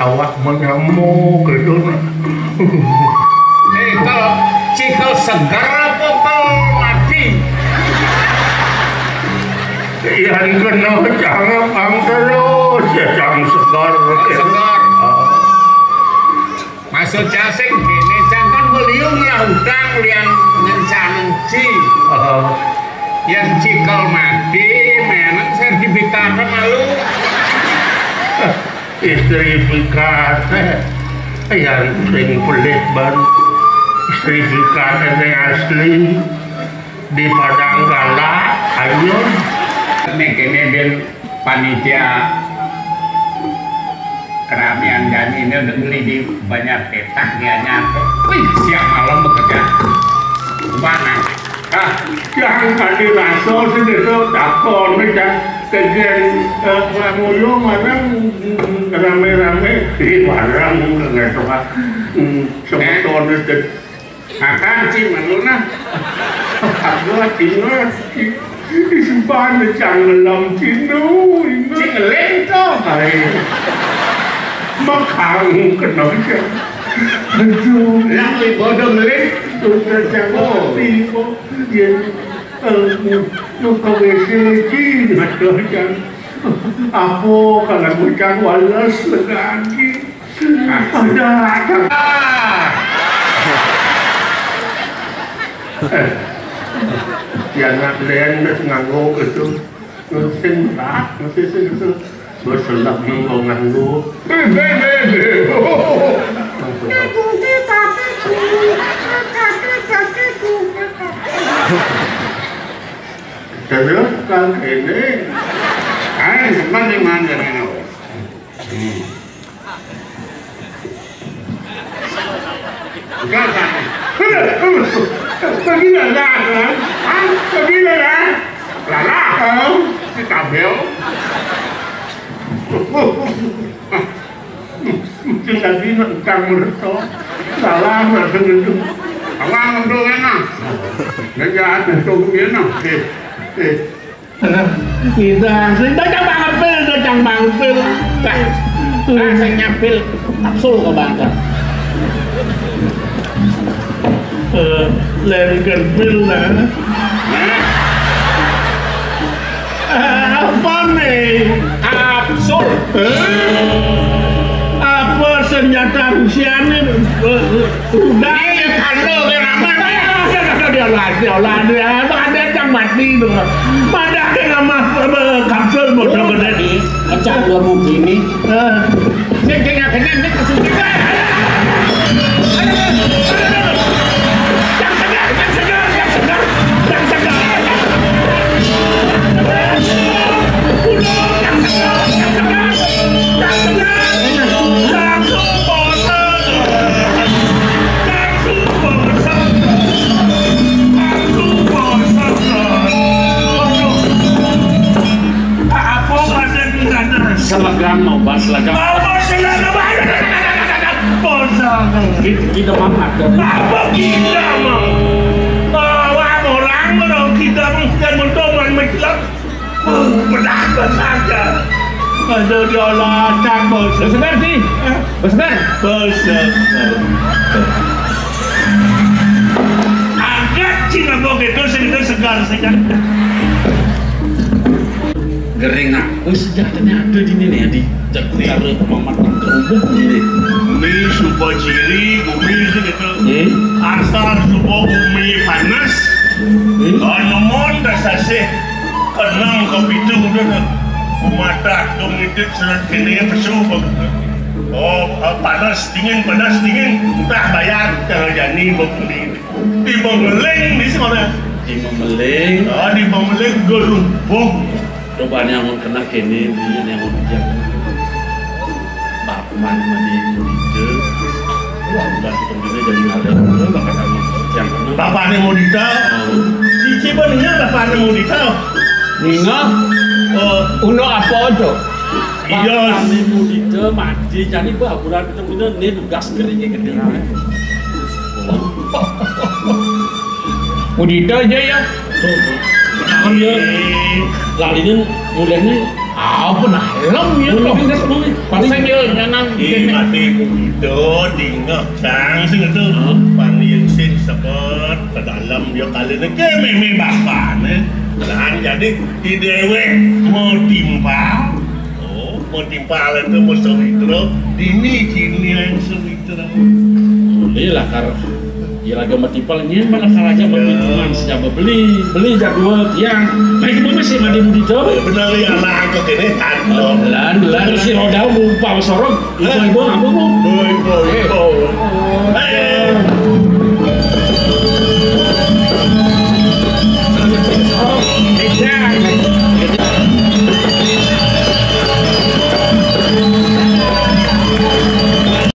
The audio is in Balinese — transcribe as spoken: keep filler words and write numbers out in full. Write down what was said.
Awak menyamuk gitu. Cikel, cikel segar apa kel mati? Yang kena cangap ang terus, ya, cang segar. Segar. Ah. Maksud cacing gini, cang kan beliung lah udang liang ngencanci. Ah. Yang cikel mati, menang sertifikat malu. Istri pikat, eh, yang sering pelit ban. Istri pikat ini asli di Padang Gala, ayo. Ini kini bin panitia keramian jani ini udah beli di banyak petak dia nyampe. Wih, siang malam bekerja. Mana? Ah, jangan kali raso sih itu takon, jangan. Kejadian, eh, pramula marang rame-rame di warang ngetok, hmm, semeton itu. Makan sih malu nah. Aku ingat sih. Disimpan cang ngelam cinu, ingat. Cing ngeling to. Hai. Makang kena aja. Aduh. Yang ibu dong ngeling. Sudah cang ngerti kok. Ya. Lu ke W C, Ji, aduh, Jang. Apa kalau bujang wales lagi? Ada, ada. Eh, ya, nak len wis nganggo gitu. Sing berat, mesti sing gitu. Wis selak mengko nganggo. Eh, eh, eh, eh. Terus kan ini. Ayo, cepat nih, Man, yang ini. Hmm. Enggak, kan? Pergi lah, lah, kan? Hah? Pergi lah, lah. Lah, lah, kan? Si Tabel. Mesti tadi nak utang mereka. Salah nak sengaja. Awang untuk enak. Kerja ada tu enak. Eh, eh. Kita sing dah cang mampir, dah cang mampir. Dah, dah sing nyapil kapsul ke bangsa. Eh, lain kan pil lah. Eh, apa nih? Kapsul. Eh? Apa senjata Rusia nih? Eh, udah. Ini kandel ke nama nih? Ada, ada, dia lah, dia lah, dia. Ada yang mati itu. Pada ke nama, eh, kapsul motor gede. Pecah dua buku ini. Eh. Sing, sing, akhirnya ini kesuntikan. Apa pasal di sana? Selegang mau bas selegang. Apa selegang? Pasal. Kita, kita makan. Apa kita mau? Bawa orang, orang kita mau, kita mau, teman, menjelang. Bedak saja. Ada di olahan bos. Besegar sih. Besegar. Besegar. Angkat Cina begitu, segitu segar, segar. Gering aku senjatanya ada di sini nih, di cara mamat terubah ini. Ini suba ciri, bumi segitu. Hmm? Asal suba bumi panas. Hmm? Anu mon dasasih. Kenang kopitu udah dah. Kumaha tung itit serat kene pesu. Oh, ah, panas dingin, panas dingin. Tah bayar, tah jani bok dingin. Di Bangling di sana. Di Bangling. Ah, di Bangling gerubuk. Coba yang mau kena kene, dia yang mau kerja. Bapak mandi Mudita. Wah, udah kita gini jadi ngalir. Bapak kamu yang mana? Bapak ini Mudita. Oh. Cici bener Bapak ini Mudita. Ninga. Oh. Uno apa tuh? Iya. Bapak ini Mudita mati. Jadi baburan kita punya ini tugas keringnya gede. Mudita aja ya. Tuh, tuh. Kan dia larinya mulainya Apa nah lem ya tuh? Paling dia nyanang. Ih, mati itu dingeh cang sing itu. Pan yen sing sebet ke dalam dia kali ini ke meme bapane. Nah, jadi di dewek mau timpal. Oh, mau timpal itu mau sawitra. Dini kini yang sawitra. Iyalah kar ya lagi mau timpal ini mana karaja mau timpal sejak beli beli jadwal tiang. Nah itu masih mandi mudi tuh. Benar ya lah kok ini kan. Lan lan si roda mumpang sorong. Ibu ibu apa bu?